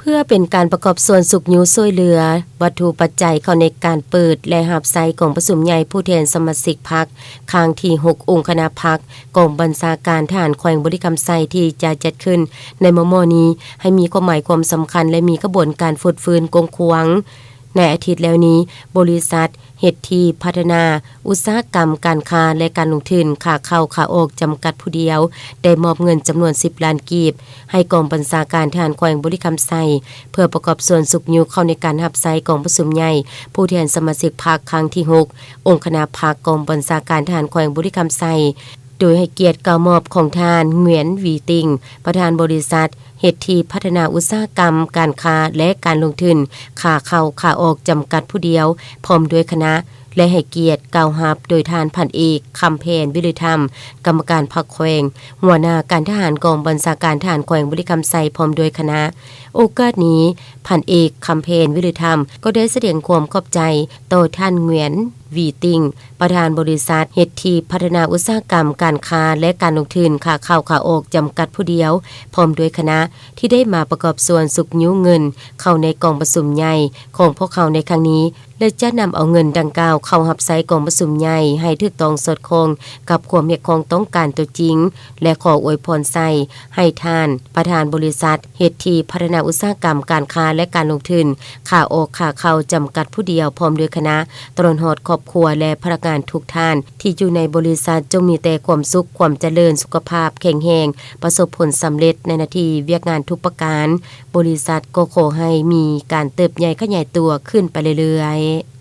ເພື່ອເປັນການປະກອບສ່ວນຊຸກຍູ້ຊ່ວຍເຫຼືອວັດຖຸປັດໄຈເຂົ້າໃນການເປີດ ແລະ ຮັບໃຊ້ກອງປະຊຸມໃຫຍ່ຜູ້ແທນສະມາຊິກພັກ ຄັ້ງທີຫົກ ອົງຄະນະພັກ ກອງບັນຊາການທະຫານແຂວງບໍລິຄຳໄຊ ທີ່ຈະຈັດຂຶ້ນໃນມໍ່ໆນີ້ ໃຫ້ມີຄວາມໝາຍຄວາມສຳຄັນ ແລະ ມີຂະບວນການຟົດຟື້ນກວ້າງຂວາງ. ໃນອາທິດແລ້ວນີ້, ບໍລິສັດເຮັດທີ່ພັດທະນາອຸດສາຫະກຳການຄ້າ ແລະ ການລົງທຶນ ຂາເຂົ້າຂາອອກ ຈຳກັດຜູ້ດຽວ ໄດ້ມອບເງິນຈຳນວນສິບລ້ານກີບ ໃຫ້ກອງບັນຊາການທະຫານແຂວງບໍລິຄຳໄຊ ເພື່ອປະກອບສ່ວນຊຸກຍູ້ເຂົ້າໃນການຮັບໃຊ້ກອງປະຊຸມໃຫຍ່ຜູ້ແທນສະມາຊິກພັກ ຄັ້ງທີຫົກ ອົງຄະນະພັກ ກອງບັນຊາການທະຫານແຂວງບໍລິຄຳໄຊ ໂດຍໃຫ້ກຽດກ່າວມອບຂອງທ່ານ ຫງວຽນ ຫວີຕິງ ປະທານບໍລິສັດເຮັດທີ່ພັດທະນາອຸດສາຫະກຳການຄ້າ ແລະ ການລົງທຶນ ຂາເຂົ້າຂາອອກ ຈຳກັດຜູ້ດຽວ ພ້ອມດ້ວຍຄະນະ ແລະ ໃຫ້ກຽດກ່າວຮັບໂດຍທ່ານ ພັນເອກ ຄຳແພນ ວິລິທຳ ກຳມະການພັກແຂວງ ຫົວໜ້າການທະຫານກອງບັນຊາການທະຫານແຂວງບໍລິຄຳໄຊ ພ້ອມດ້ວຍຄະນະ. ໂອກາດນີ້, ພັນເອກ ຄຳແພນ ວິລິທຳ ກໍໄດ້ສະແດງຄວາມຂອບໃຈຕໍ່ທ່ານ ຫງວຽນ ຫວີຕິງ ປະທານບໍລິສັດເຮັດທີ່ພັດທະນາອຸດສາຫະກຳການຄ້າ ແລະ ການລົງທຶນ ຂາເຂົ້າຂາອອກ ຈຳກັດຜູ້ດຽວ ພ້ອມດ້ວຍຄະນະ ທີ່ໄດ້ມາປະກອບສ່ວນຊຸກຍູ້ເງິນເຂົ້າໃນກອງປະຊຸມໃຫຍ່ຂອງພວກເຮົາໃນຄັ້ງນີ້ ແລະ ຈະນຳເອົາເງິນດັ່ງກ່າວເຂົ້າຮັບໃຊ້ກອງປະຊຸມໃຫຍ່ໃຫ້ຖືກຕ້ອງສອດຄ່ອງກັບຄວາມຮຽກຮ້ອງຕ້ອງການຕົວຈິງ ແລະ ຂໍອວຍພອນໄຊໃຫ້ທ່ານປະທານບໍລິສັດເຮັດທີ່ພັດທະນາອຸດສາຫະກຳການຄ້າ ແລະ ການລົງທຶນ ຂາອອກຂາເຂົ້າ ຈຳກັດຜູ້ດຽວ ພ້ອມດ້ວຍຄະນະ ຕະຫຼອດຮອດຄອບຄົວ ແລະ ພະນັກງານທຸກທ່ານທີ່ຢູ່ໃນບໍລິສັດ ຈົ່ງມີແຕ່ຄວາມສຸກ, ຄວາມຈະເລີນ, ສຸຂະພາບແຂງແຮງ, ປະສົບຜົນສຳເລັດໃນໜ້າທີ່ວຽກງານທຸກປະການ. ບໍລິສັດກໍຂໍໃຫ້ມີການເຕີບໃຫຍ່ຂະຫຍາຍຕົວຂຶ້ນໄປເລື້ອຍໆ.